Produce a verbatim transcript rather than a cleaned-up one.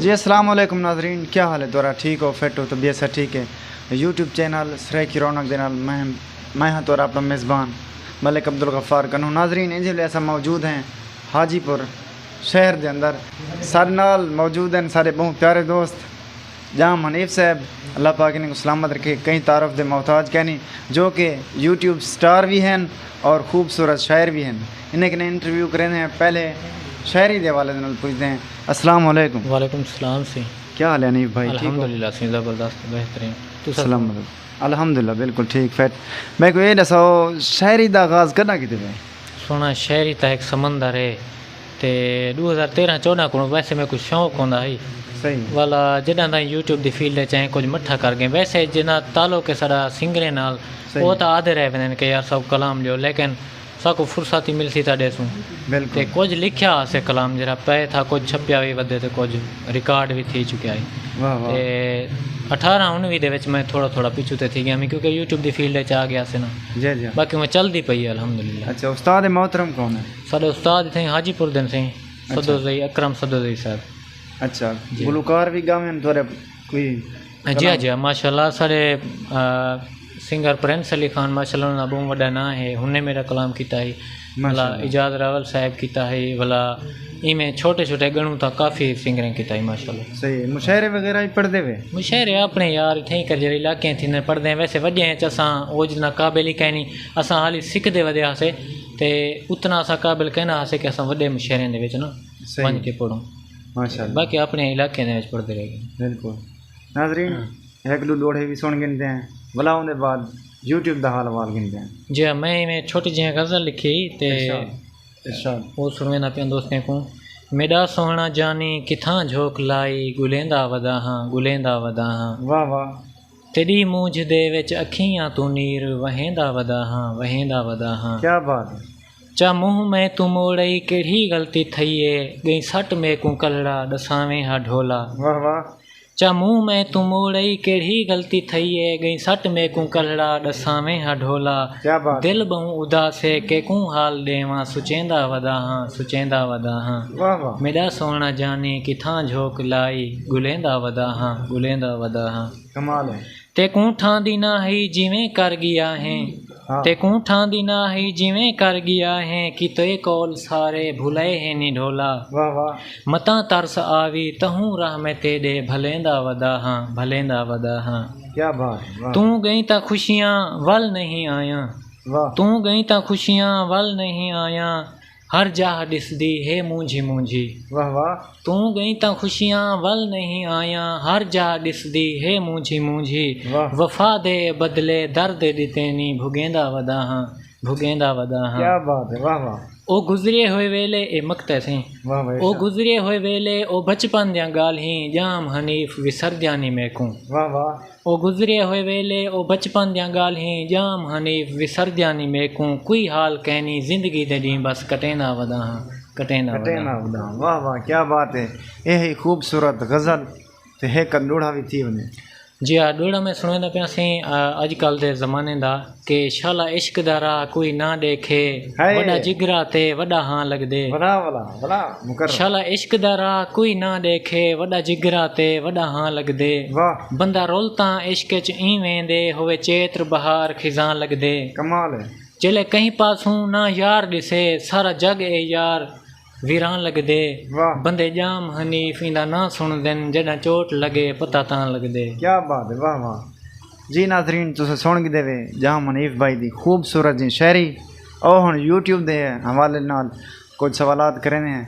جی السلام علیکم ناظرین، کیا حال ہے تہاݙا؟ ٹھیک ہو، فٹ ہو، طبیعت سب ٹھیک ہے؟ یوٹیوب چینل سرائیکی رونق دے نال میں میں ہاں تہاݙا اپݨا میزبان ملک عبدالغفار کنوں۔ ناظرین، ایجھے ویلے اساں موجود ہیں حاجی پور شہر دے اندر۔ ساݙے نال موجود ہیں ساݙے ٻہوں پیارے دوست جام حنیف صاحب، اللہ پاک انہیں کو سلامت رکھے، کہیں تعارف دے محتاج کینی، جو کہ یوٹیوب سٹار بھی ہیں اور خوبصورت شاعر بھی ہیں۔ انہیں کنے انٹرویو کریندے ہیں، پہلے شاعری دے حوالے دے نال پوچھدے ہیں۔ السلام علیکم۔ وعلیکم السلام سی۔ کیا حال ہے حنیف بھائی، ٹھیک ہو؟ الحمدللہ سی، زبردست، بہترین۔ تساں سلام علیکم۔ الحمدللہ، بالکل ٹھیک فٹ۔ میکوں اے ݙساؤ، شاعری دا آغاز کݙاں کیتے پئے؟ سوہݨا، شاعری تاں ہک سمندر ہے، تے ݙو ہزار تیرہاں چوݙاں کوں ویسے میکوں شوق ہوندا ہئی۔ صحیح۔ والا جݙاں تائیں یوٹیوب دی فیلڈ اچ آئے، کجھ مٹھا کر ڳئے۔ ویسے جنہاں تعلق ہے ساݙا سنگریں نال، صحیح۔ او تاں آہدے رہ ویندن کہ یار ساکوں کلام ݙیو، لیکن ساکوں فرصت ہی ملسی تاں ݙیسوں۔ بالکل۔ تے کجھ لکھیا ہاسے کلام جیڑھا پئے تھا، کجھ چھپیا وی ودے تے کجھ ریکارڈ وی تھی چکیا ہئی۔ واہ واہ۔ تے اٹھارہ انوی دے وچ میں تھوڑا تھوڑا پچھوں تے تھی ڳیا میں، کیونکہ یوٹیوب دی فیلڈ اچ آ ڳیا سے نا۔ جی جی۔ باقی میں چلدی پئی ہے الحمدللہ۔ اچھا، استاد محترم کون ہے؟ ساݙے استاد اتھیں حاجی پور دے سئیں، اچھا۔ سدوزئی، اکرم سدوزئی صاحب۔ اچھا، جی۔ گلوکار وی ڳاوین تھوڑے کوئی؟ جی ہاں، کلام؟ جی ہاں، ماشاءاللہ ساݙے، آ، سنگر پرنس علی خان ماشاءاللہ انہاں دا ٻہوں وݙا ناں ہے، ہن میݙا کلام کیتا ہئی۔ ماشاءاللہ۔ بھلا اعجاز راول صاحب کیتا ہئی، بھلا ایویں چھوٹے چھوٹے ڳݨوں تاں کافی سنگریں کیتا ہئی ماشاءاللہ۔ صحیح، مشاعرے وغیرہ وی پڑھدے وے؟ مشاعرے اپݨے یار اتھیں ہی کر جیڑھے علاقے تھیندے پڑھدے ہیں، ویسے وݙے ہیں چ اساں اوج نہ قابل ہی کائنی، اساں حالی سکھدے ودے ہاسے تے اتنا اساں قابل کائنا ہاسے کہ اساں وݙے مشاعریں دے وچ نا صحیح۔ ونڄ کے پڑھوں۔ ماشاءاللہ۔ باقی اپݨے علاقے دے وچ پڑھدے رہ ڳئے۔ بالکل۔ ناظرین، ہاں۔ ہک ݙو ݙوہڑے وی سݨ گھندے ہیں، ولا اوندے بعد یوٹیوب دا حال احوال گھندے ہیں۔ جی ہاں، میں ایویں چھوٹی جیہاں غزل لکھی تے ارشاد، ارشاد۔ او سݨویندا پیاں دوستیں کوں۔ میݙا سوہݨا جانی کتھاں جھوک لائی، ڳلیندا ودا ہاں، ڳلیندا ودا ہاں۔ واہ واہ۔ تیݙی مونجھ دے وچ اکھیاں توں نیر وہیندا ودا ہاں، وہیندا ودا ہاں۔ کیا بات ہے۔ چا منہ میں توں موڑئی کیڑھی غلطی تھئی اے، ڳئیں سٹ میکوں کلہڑا ݙساویں ہا ڈھولا۔ واہ واہ۔ چا منہ میں توں موڑئی کیڑھی غلطی تھئی اے، ڳئیں سٹ میکوں کلہڑا ݙساویں ہا ڈھولا۔ کیا بات۔ دل ٻہوں اداس اے، کیکوں حال ݙیواں، سچیندا ودا ہاں، سچیندا ودا ہاں۔ واہ واہ۔ میݙا سوہݨا جانی کتھاں جھوک لائی، ڳلیندا ودا ہاں، ڳلیندا ودا ہاں۔ کمال ہے۔ تیکوں ٹھاندی نہ ہئی جیویں کر ڳیا ہیں۔ ہاں۔ تیکوں ٹھاندی نہ ہئی جیویں کر ڳیا ہیں، کیتے قول سارے بھلائے ہیں نی ڈھولا۔ واہ واہ۔ متاں ترس آوی تہوں راہ میں تیݙے، بھلیندا ودا ہاں، بھلیندا ودا ہاں۔ کیا بات ہے، واہ۔ توں ڳئیں تاں خوشیاں ول نہیں آیاں۔ واہ۔ توں ڳئیں تاں خوشیاں ول نہیں آیاں، ہر جاہ ݙسدی ہے مونجھی مونجھی۔ واہ واہ۔ توں ڳئیں تاں خوشیاں ول نہیں آیاں، ہر جاہ ݙسدی ہے مونجھی مونجھی۔ واہ۔ وفا دے بدلے درد ݙتے نی، بھڳیندا ودا ہاں، بھڳیندا ودا ہاں۔ کیا بات ہے، واہ واہ۔ او گزرے ہوئے ویلے، اے مقطع سئیں۔ واہ واہ، او ارشاد۔ گزرے ہوئے ویلے، او بچپن دیاں ڳالھیں، ڄام حنیف وسردیاں نی میکوں۔ واہ واہ۔ او گزرے ہوئے ویلے، او بچپن دیاں ڳالھیں، ڄام حنیف وسردیاں نی میکوں، کوئی حال کینی، زندگی دے ݙینہہ بس کٹیندا ودا ہاں، کٹیندا ودا کٹیندا ہاں۔ ودا ہاں۔ واہ واہ، کیا بات ہے۔ اے ہئی خوبصورت غزل تے ہک ݙوہڑا وی تھی ونڄے۔ جی ہا، ݙوہڑا میں سݨویندا پیاں سئیں، آ، اڄ کل دے زمانے دا کہ شالا عشق دا راہ کوئی نہ ݙیکھے، ہائے۔ وݙا جگرا تے وݙا ہاں لڳدے۔ ولا، ولا، ولا، مکرم۔ شالا عشق دا راہ کوئی نہ ݙیکھے، وݙا جگرا تے وݙا ہاں لڳدے۔ واہ۔ بندہ رل تاں عشق اچ ایں ویندے، ہووے چیتر بہار خزاں لڳدے۔ کمال ہے۔ جیلے کہیں پاسوں نہ یار ݙسے، سارا جڳ اے یار ویران لڳدے۔ واہ۔ بندے ڄام حنیف ایندا ناں سݨدن، جݙاں چوٹ لڳے پتہ تاں لڳدے۔ کیا بات ہے، واہ واہ۔ جی ناظرین، تساں سݨ گھدے وے ڄام حنیف بھائی دی خوبصورت جی شاعری۔ او ہݨ یوٹیوب دے حوالے نال کجھ سوالات کریندے ہیں۔